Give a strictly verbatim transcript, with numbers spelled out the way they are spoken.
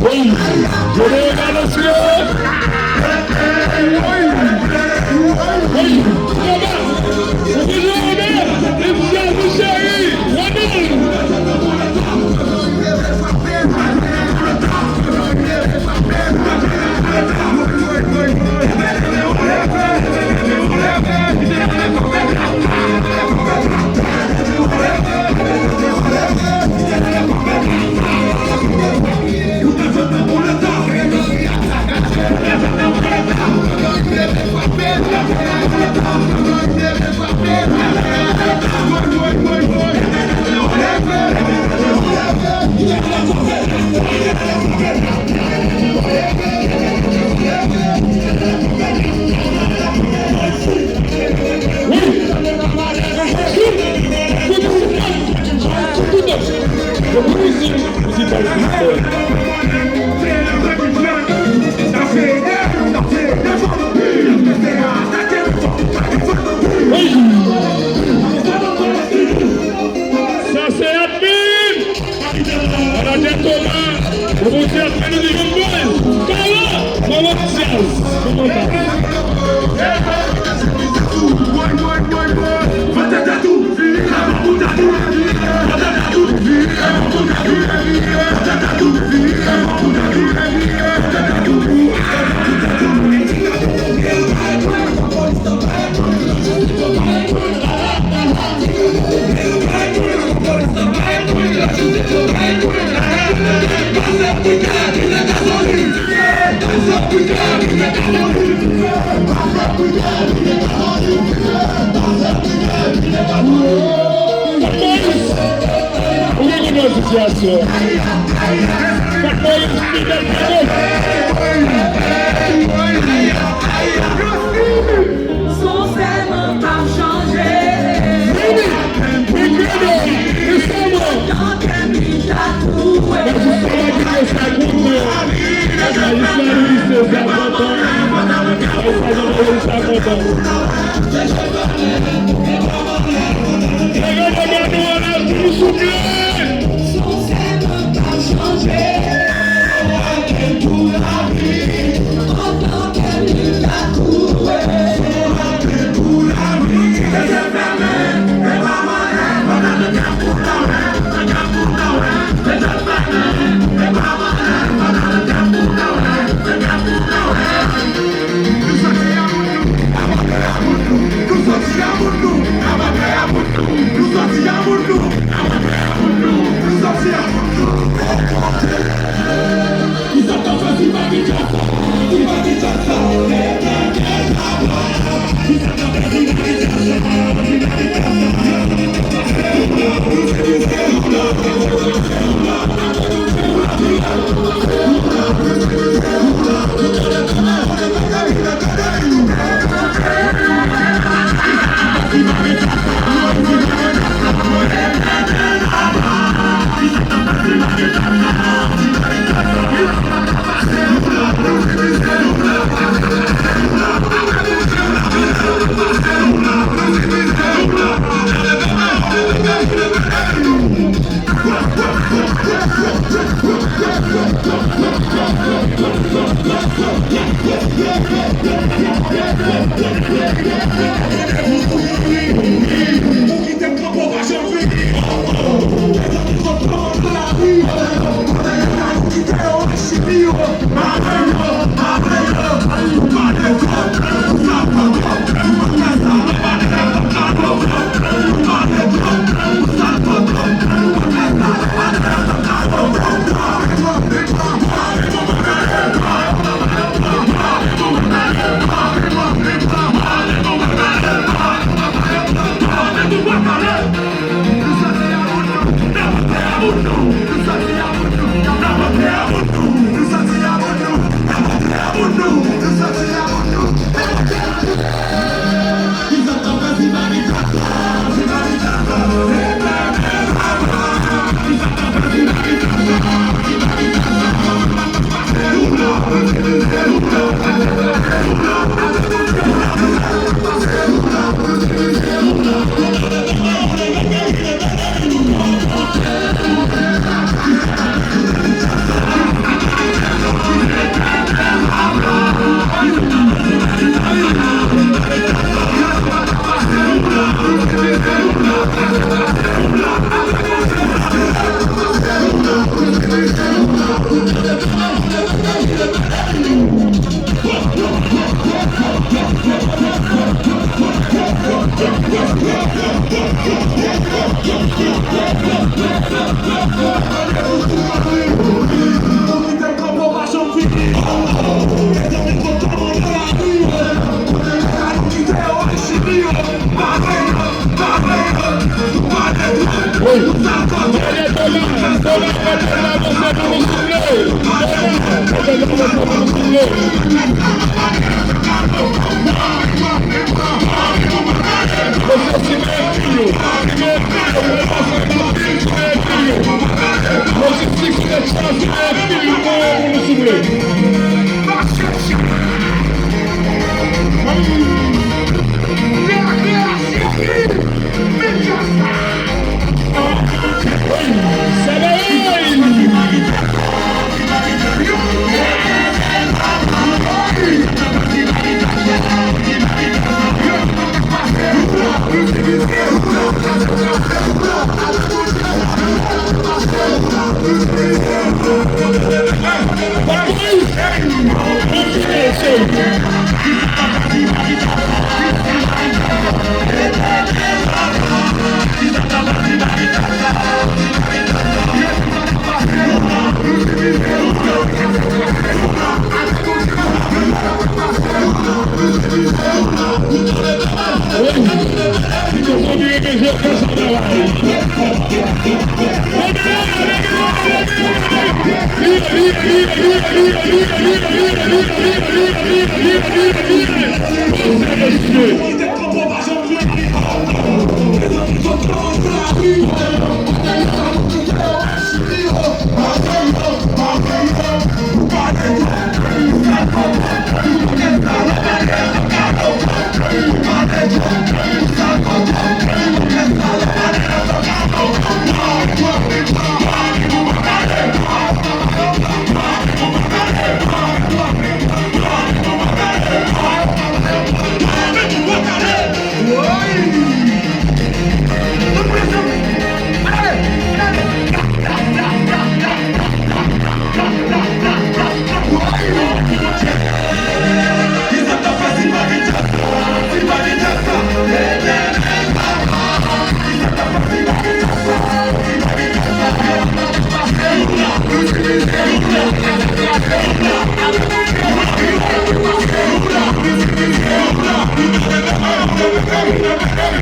Wi, yo dwe balanse yo. Wi, wi, wi, kòman? Ou vin leve, li di a wi cheri, Ronald. Sa se admin! Manadjè Toma, Bondye ap beni li, young boy. Kala, manman Diaz, manman Diaz. Ou rekonèt sitiyasyon. Fòk Moyiz fidèl Pablo. Son sèlman k ap chanje. Wi, wi, wi, wi, wi, sèlman. Nan kè m li ta tou wè. Majistra Marie César kontan. Majistra Marie César kontan. Majistra Marie César kontan. Leve men nou anlè pou nou souple. Wi. Tande, Toma, Toma, mete la nan se pou nou souple. Toma, mete la nan se pou nou souple. Mesye, simen pil yo. Simen pil yo. Mesye, simen pil yo. Lojistik, simen pil yo pou nou souple.